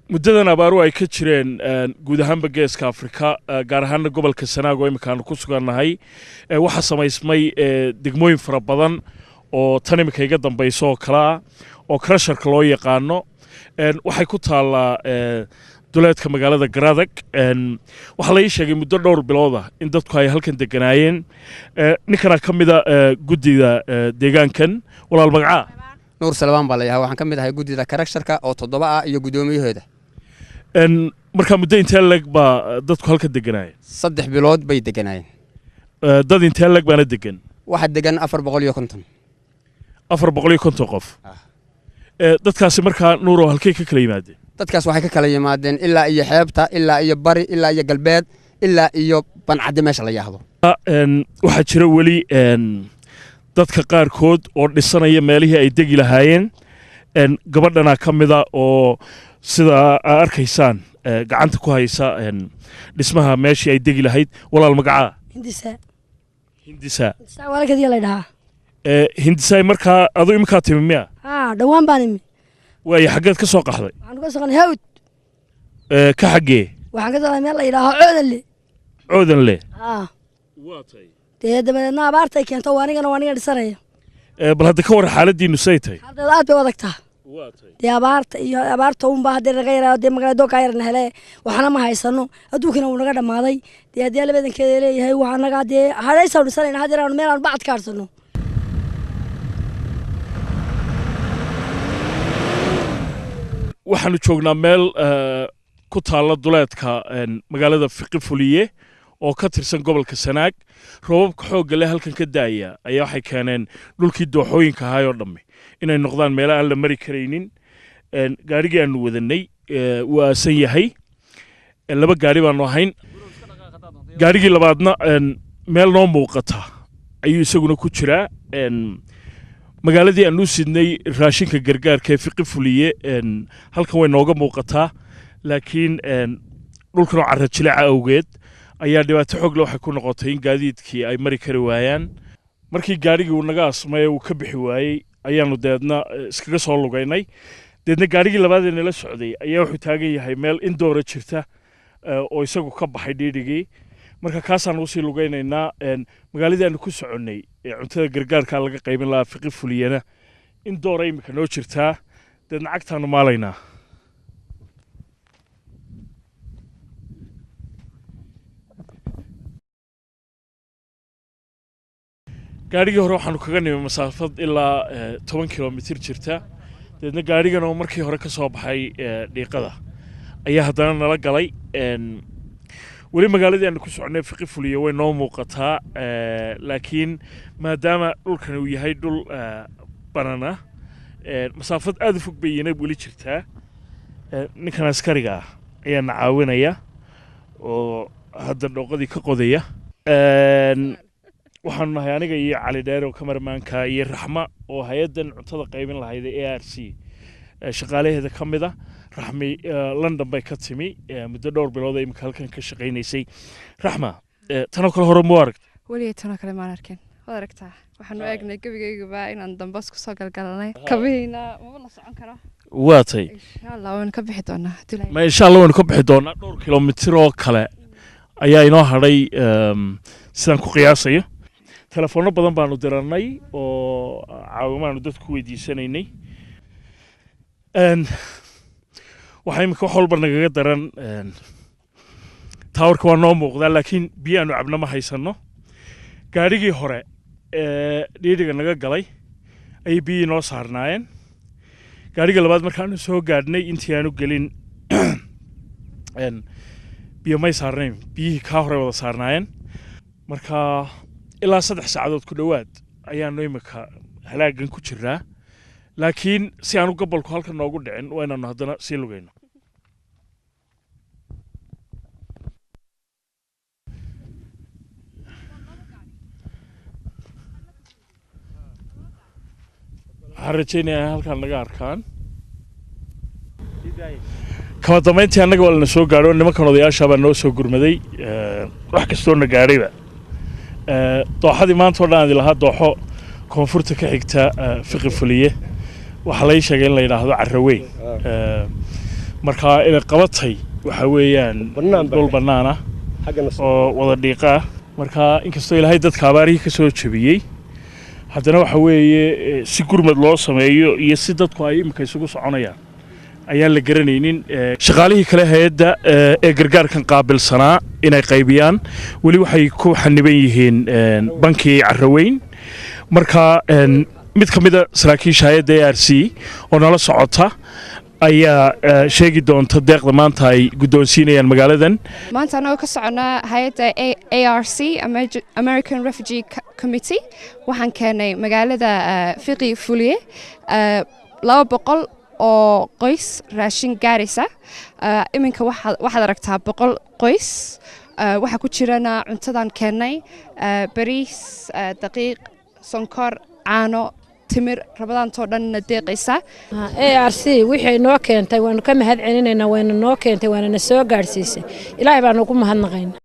Muddadan abaaruhu ay ka jireen guud ahaanba Geeska Afrika, gaar ahaana gobolka Sanaag oo imika aanu ku sugannahay, waxaa samaysmay degmooyin fara badan oo tan imika iga dambayso oo kale ah oo crusherka loo yaqaano. Waxay ku taallaa duleedka magaalada Garadag. Waxaa la ii sheegay muddo dhowr bilood ah in dadku ay halkan deganaayeen. Ninkanaa ka mida guddida deegaankan. Walaal, magacaa? Nuur Salmaan baa la yahay. Waxaan ka mid ahay guddida crusherka oo 7 ah iyo guddoomiyahooda. Markaa muddo intee leeg baa dadku halkan deganaayeen? 3 bilood bay deganaayeen. Dad intee leeg baana degan? Waxaa degan 450. 450 qof. Dadkaasi markaa, Nuurow, halkay ka kala yimaadeen? Dadkaas waxay ka kala yimaadeen ilaa iyo xeebta, ilaa iyo bari, ilaa iyo galbeed, ilaa iyo Bancadde meesha la yidhaahdo. Waxaa jira weli dadka qaarkood oo dhisanaya meelihii ay degi lahaayeen. Gabadhanaa ka mida oo sida aa arkaysaan gacanta ku haysa dhismaha meeshii ay degi lahayd. Walaal, magacaa? Hindisa. Hindisa? Hindisa walaalkeediya la dhahaa. Hindisaay, markaa adu iminkaa timi miya? Haa, dhowaan baan imi. Waayo, xaggeed ka soo qaxday? Waxaan ka soconay Hawd. Ka xaggee? Waxaan ka soconay meel la yidhaaho Coodanle. Coodanle? Haa. Waa tay. Dee dabadeedna abaartay keento, waa anigana waa aniga dhisanaya. Bal hadda ka warran xaaladiinu say tahay. Xaaladeedu aad bay u adagtaa. Waa tay. Dee abaarta iyo abaarta unbaa haddee naga yaraa, dee magaalada doogkaa yarna hele, waxna ma haysano, adduunkina wuu naga dhammaaday. Dee haddii Alla badankeeda leeyahay, waxaa naga dee hadhaysaanu dhisanayna haddeer aanu meel aanu bacad ka harsano. Waxaanu joognaa meel ku taalla duleedka magaalada Fiqi Fuliye oo ka tirsan gobolka Sanaag. Roobabka xoogga leh halkan ka daaya ayaa waxay keeneen dhulkii dooxooyinka ahaay oo dhammi inay noqdaan meelo aan la mari karaynin. Gaadhigii aanu wadanay wuu aasan yahay. Laba gaadhi baanu ahayn. Gaadhigii labaadna meel noo muuqata ayuu isaguna ku jiraa. Magaaladii aan u sidnay raashinka gargaarka ee Fiqi Fuliye halkan way nooga muuqataa, laakiin dhulkan oo carra jileeca awgeed ayaa dhibaato xoog leh waxay ku noqotay in gaadiidkii ay mari kari waayaan. Markii gaadhigii uu naga asmay ee uu ka bixi waayey ayaanu deedna iskaga soo lugaynay. Deedna gaadhigii labaad ee nala socday ayaa wuxuu taagan yahay meel indoora jirta oo isagu ka baxay dhiidhigii. Marka kaasaan usii lugaynaynaa. Magaaladii aanu ku soconnay ee cuntada gargaarka laga qaybin lahaa, Fiqi Fuliyana, in doora imika noo jirtaa. Deedna cagtaanu maalaynaa. Gaadhigii hore waxaanu kaga nimi masaafad ilaa 10 kilomitir jirta. Deedna gaadhigan oo markii hore ka soo baxay dhiiqada ayaa haddana nala galay. Weli magaaladii aanu ku soconay Fiqi Fuliye way noo muuqataa, laakiin maadaama dhulkan uu yahay dhul banana, masaafad aad u fog bay iyana weli jirtaa. Ninkan askariga ah ayaa na caawinaya oo hadda dhooqadii ka qodaya. Waxaanu nahay aniga iyo Cali Dheer oo cameramanka iyo Raxma oo hay-addan cuntada qaybin lahayd ee ARC shaqaalaheeda ka mid a. Raxmi London bay ka timi, muddo dhowr bilood ay imika halkan ka shaqaynaysay. Raxma, tanoo kale hore mu aragtay? Weligay tanoo kale maan arkin. Waad aragtaa, waxaanu eegnay gebigaygaba inaan dambas kusoo galgalanay, kabihiina maba la socon karo. Waa tay. Insha Allah waynu ka bixi doonaa haddii Ilaahay. Ma insha Allah waynu ka bixi doonaa. Dhowr kilomitir oo kale ayaa inoo hadhay sidaan ku qiyaasayo. Telefoonno badan baanu diranay oo caawimaanu dadku weydiisanaynay. Waxaa imika wax walba nagaga daran taawarka waa noo muuqdaa, laakiin biyo aanu cabno ma haysano. Gaadhigii hore ee dhiidhiga naga galay ayay biyihii noo saarnaayeen. Gaadhiga labaad markaanu soo gaadhnay, intii aanu gelin biyo may saarnayn, biyihii kaa hore wada saarnaayeen. Marka ilaa 3 saacadood ku dhowaad ayaanu imika halaagan ku jiraa, laakiin si aanu gobolku halkan noogu dhicin waa inaanu haddana sii lugayno. Waxaan rajaynayaa in halkan naga arkaan. Kama dambayntii annaga waa lana soo gaadho. Nimankan odayaasha baa noo soo gurmaday. Wax kastoo na gaadhayba, dooxadii maanta oo dhan aan lahaa, dooxo koonfurta ka xigta Fiqi Fuliye, waxaa lai sheegay in la yidhaahdo Carraweyn. Marka inay qabatay waxa weeyaan dhul bannaana oo wada dhiiqa ah. Marka inkastoo Ilaahay dadka abaarihii ka soo jebiyey, haddana waxa weeye si gurmad loo sameeyo iyo si dadku ay iminka isugu soconayaan ayaan la garanaynin. Shaqaalihii kale hay-adda ee gargaarkan qaabilsanaa inay qaybiyaan weli waxay ku xaniban yihiin bankii Carraweyn. Marka mid ka mida saraakiisha hay-adda ARC oo nala socota ayaa sheegi doonta deeqda maanta ay guddoonsiinayaan magaaladan. Maanta anagoo ka soconaa hay-adda ARC, American Refugee Committee, waxaan keenay magaalada Fiqi Fuliye 200 oo qoys raashin gaaraysa. Iminka waxaad aragtaa 100 qoys. Waxaa ku jirana cuntadan keennay bariis, daqiiq, sonkor, caano, timir, Ramadaantoo dhanna deeqaysa. ARC wixii noo keentay waanu ka mahad celinaynaa, wayna noo keentay, waana na soo gaadhsiisay. Ilaahay baanu ugu mahadnaqaynaa.